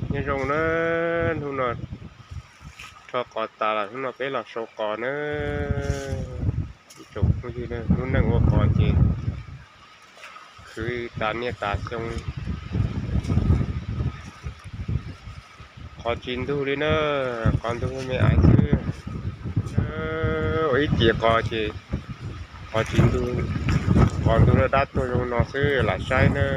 Nyob zoo na, hnub no rho qos tas lawm, hnub no peb los sau qos na. Ib tsoom phooj ywg na, lub neej ua qos ces khwv tas niaj tas xyoo. Qos tsis ntug li na, qos ntug me me aiv xwb. Ua ib tiam qos ces qos tsis ntug, qos ntug dab dab tuag zoo no xwb lam saib na.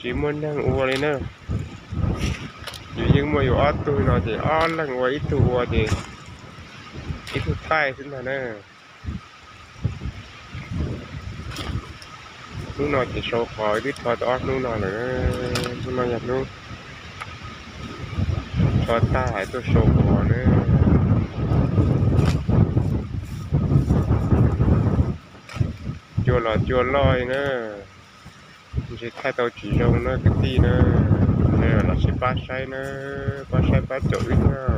Tsis muaj neeg ua li na. Yus yeej muaj yus ob tug no ces ob leeg ua, ib tug ua ces ib tug taij xwb ntag na. Hnub no ces sau qos twb rho tau ob hnub no lawm. Hnub no yog hnub rho tag hais tuaj sau qos na. Cua los cua loj na, ntshe thaij tau tsis zoo na kwv tij na. Los sis pab saib na, pab saib pab caum wb thiab.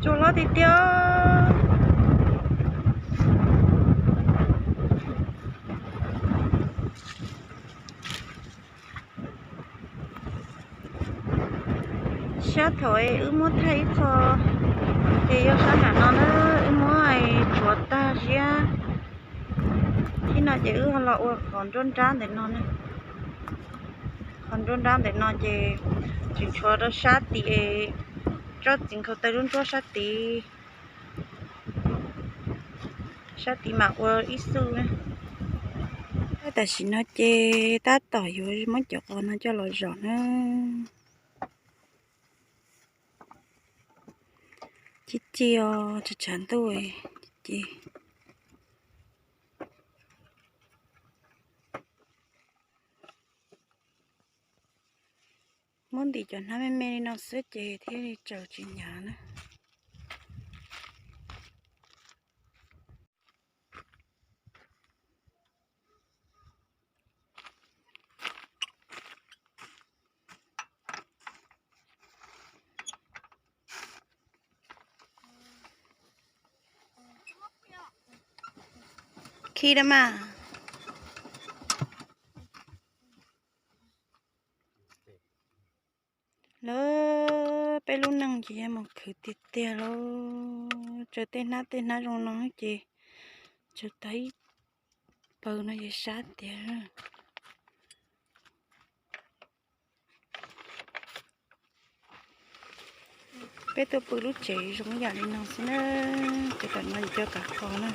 Cua loj tiag tiag. Sab thaum wb muab thaij ib qho ces yog sab nram no na, wb muab tsuav tag ziab. Thiab no ces wb ho los ua qhov nruab nrab ntawm no na. Qhov nruab nrab ntawm no ces tseem tshuav rau sab tid, tsob txiv nkhaus taw lub nruab sab tid. Sab tid mam ua ib xub na. Tam sim no ces tab tom yuav muab cov qos no coj los zom na. Ci ci os, tshav tshav ntuj ci. Muab ntim cov hnab me me li no xwb ces thiaj li tsaws tsis hnyav na. Khi da mas. Lawv peb lub neej ces yeej mus khwv tiag tiag lauj. Tsaws tej hnab tej hnab zoo no ces tsaws tau ib pawg no ces sab tiag. Peb tuaj pw lub tsev zoo yam li no xwb na, ces tam no yus coj kav qos na.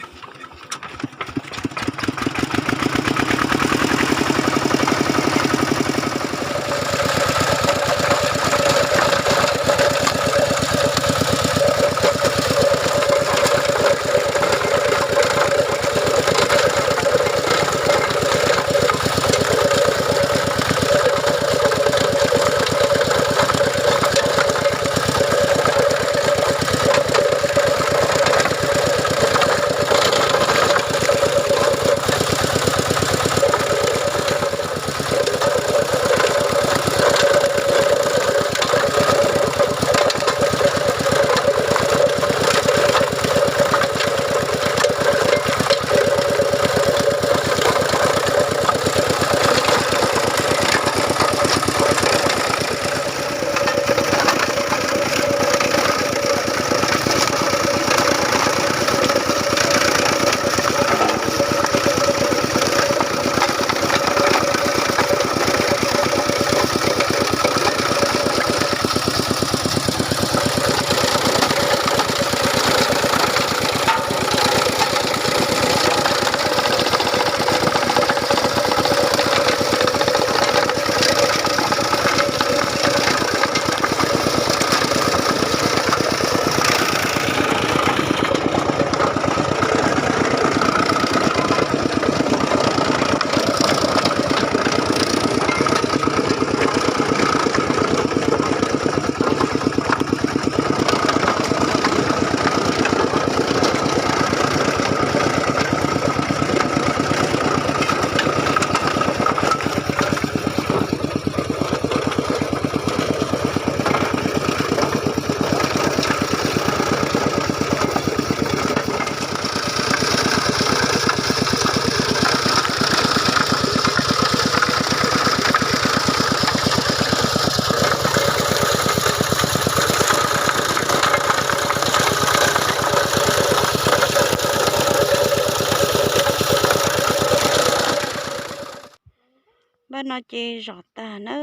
No ces zom tag na.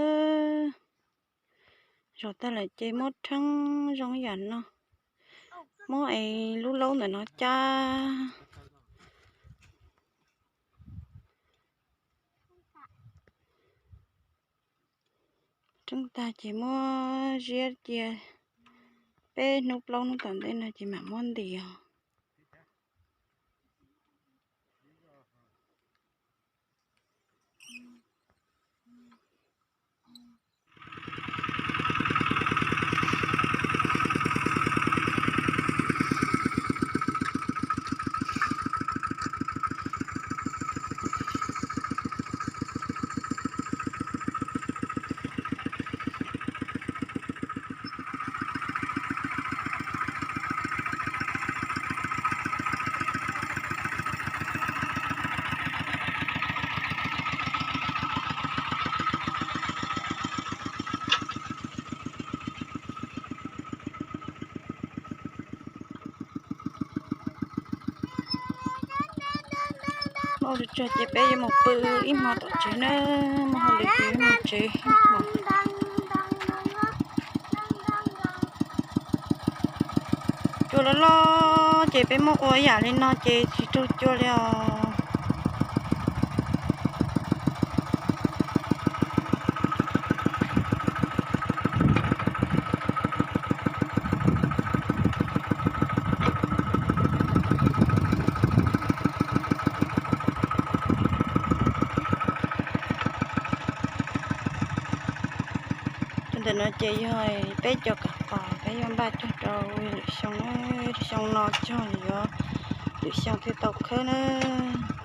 Zom tag lawm ces muab rheeb zoo yam no, muab es lub laub ntawm no cab. Rheeb tag ces muab ziab cia peb hnub plaub hnub tom ntej no ces mam muab ntim os. Ua tsaug ces peb yuav mus pw ib hmo tom tsev na, muaj hauj lwm ces mus tsev. Cua loj loj ces peb muab ua ib yam li no ces tsis raug cua li os. Tus ntawm no ces yog peb cov kav qos peb yuav npaj cog rau lwm xyoo, xyoo no cog yuav lwm xyoo thiaj tau khawb nawb.